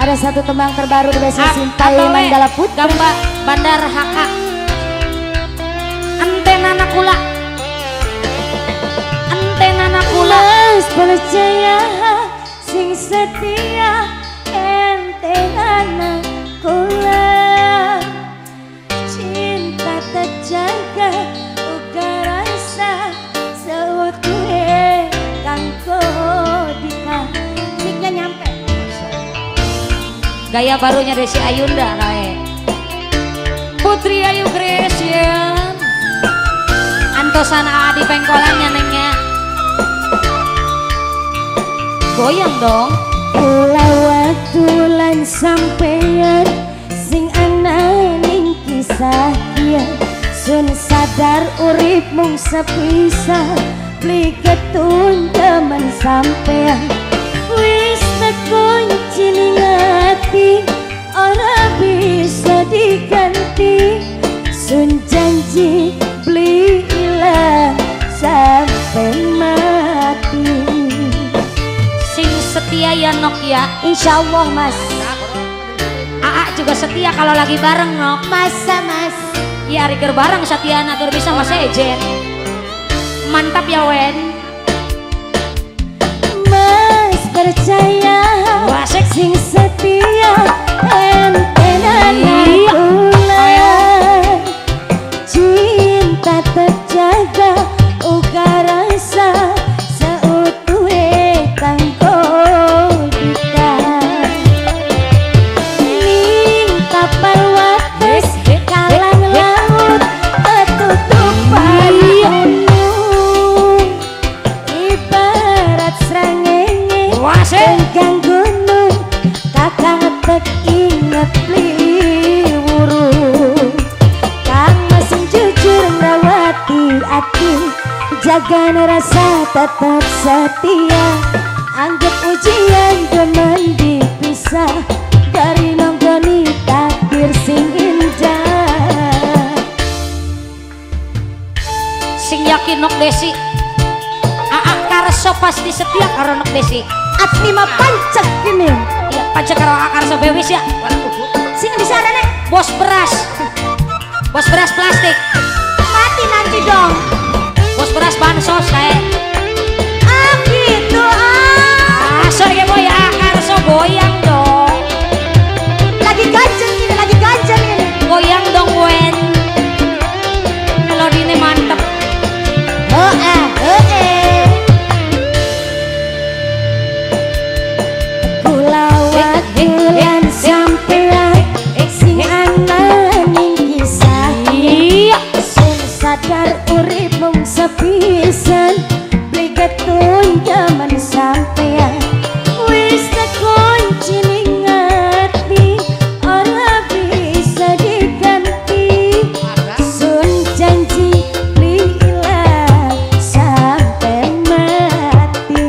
Ada satu tembang terbaru di Desa Simpai Mandala Putra. Gamba Bandar HK. Antena nakula. Antena nakula. Mas percaya sing setia antena nakula. Cinta terjaga uga rasa seutuhe kanggo dika. Mic-nya nyampe. Gaya barunya Desi Ayunda kae. Putri Ayu Gresian. Antosan AA di pengkolannya nengnya. Goyang dong. Kula waktu lan sampeyan sing ana ning kisah kian. Sun sadar urip mung sepisah beli ketun temen sampeyan. Wis tekunci ning ati ora bisa diganti. Sun janji beli ilang sampai mati. Sing setia ya Nok ya. Insya Allah Mas. AA juga setia kalau lagi bareng Nok. Masa Mas? Ya ari keur bareng setia natur bisa Mas Ejen. Mantap ya Wen. Mas percaya sing setia entena nakula. Cinta terjaga uga rasa seutuhe kanggo dika. Ning tapar wates kalang laut ketutupan gunung. Ibarat srengenge enggang gunung kakang tek inget liwuru. Kang masing jujur ngrawati ati jaga rasa tetap setia. Anggap ujian demen dipisah dari nonggoni takdir sing indah. Sing yakin Nok Desi. AA Karso pasti setia karo Nok Desi. Ati mah pancek gini. Iya pancek karo AA Karso bewis ya. Sing di sana nek bos beras. Bos beras plastik. Mati nanti dong. Bos beras bansos kayak. Ah gitu ah. Sorry boy ya Karso goyang dong. Lagi ganjel ini, lagi ganjel ini. Goyang dong Wen. Melodinya mantep. Oh eh, oh eh. Kula wakilan sampean sing ana ning kisah. Iya. Sun sadar urip mung sepisan beli getun jaman sampean. Wis tekunci ning ati ora bisa diganti. Sun janji beli ilang sampai mati.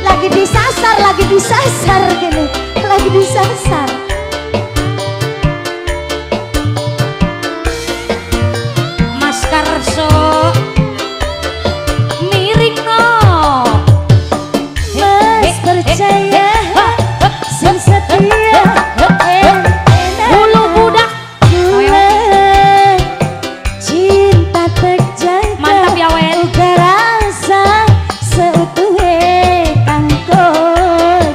Lagi disasar gini, lagi disasar. Mas Karso miring no. Mas percaya sing setia bulu budak. Cinta terjaga. Mantap ya Wen. Uga rasa seutuhe kanggo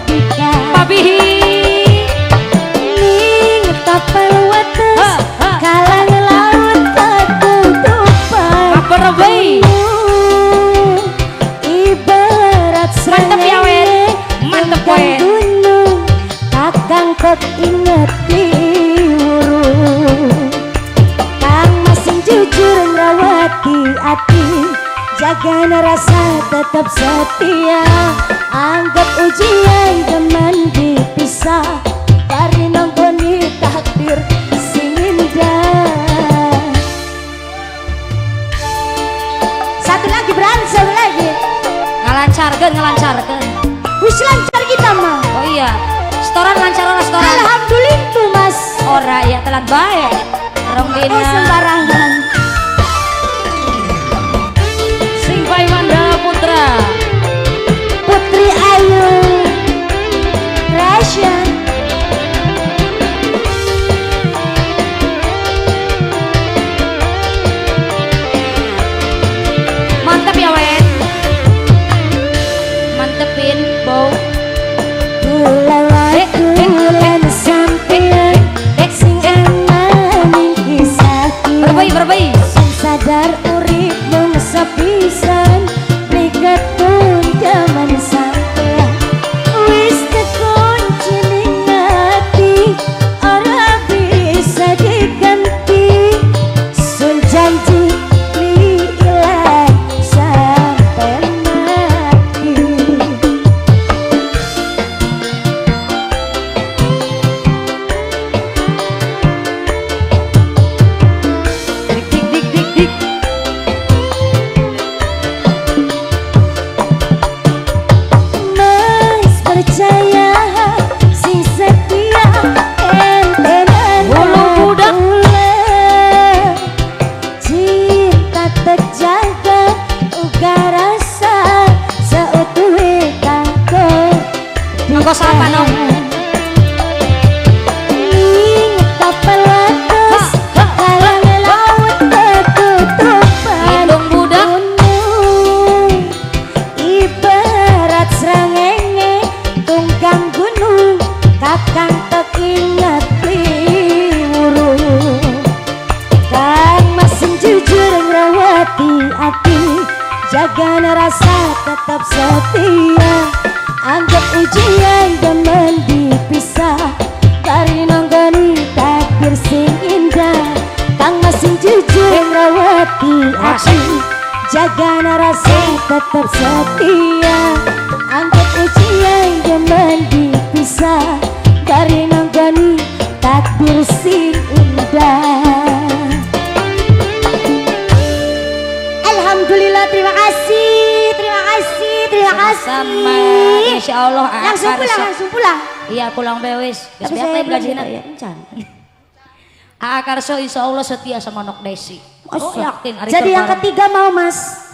dika. Pabihi. Ning tapel wates kalang laut ketutupan gunung. Ibarat mantep ya Wen. Mantep Wen. Gunung kakang kok inget liwuru. Kang masing jujur ngrawati ati jaga rasa tetap setia. Anggap ujian demen dipisah dari nonggoni takdir sing indah. Satu lagi berani, satu lagi. Ngalancarkeun, ngalancarkeun. Wis lancar kita mah. Oh iya, setoran lancar ora setoran? Alhamdulillah tuh Mas. Ora ya telat bae. Rong dina. Oh sembarangan. Sing Pai Mandala Putra. Putri Ayu Creation. Rainbow. Kula lan sampeyan sing ana ning kisahku. Berbayi berbayi. Sing sadar urip mung sepisan, mriketun jaman sampeyan. Wis kekunci ning ati, ora bisa diganti. Sun janji li ilang sampai mati. Dik dik dik dik dik. Mas percaya sing setia entenan Bulu budak. Cinta terjaga uga rasa seutuhe kanggo Monggo sapa nong. Ning kapal wates Ha, ha, kalang laut ketutupan Hidung budak. Gunung ibarat srengenge tunggang gunung kakang tekinget liwuru. Kang masing jujur ngrawati ati, jaga rasa tetap setia. Anggap ujian demen dipisah, bari nonggoni takdir sing indah. Kang masing jujur ngrawati ati, jaga rasa tetap setia. Anggap ujian demen dipisah, bari nonggoni takdir sing indah. Alhamdulillah, terima kasih, terima kasih, terima kasih. Sama, insya Allah. Langsung pulang, langsung pulang. Iya, pulang bewis. Tapi saya belum ya, encan. Aa Karso insya Allah setia sama Nok Desi. Oh, yakin. Ari Jadi yang terbareng. ketiga mau, Mas.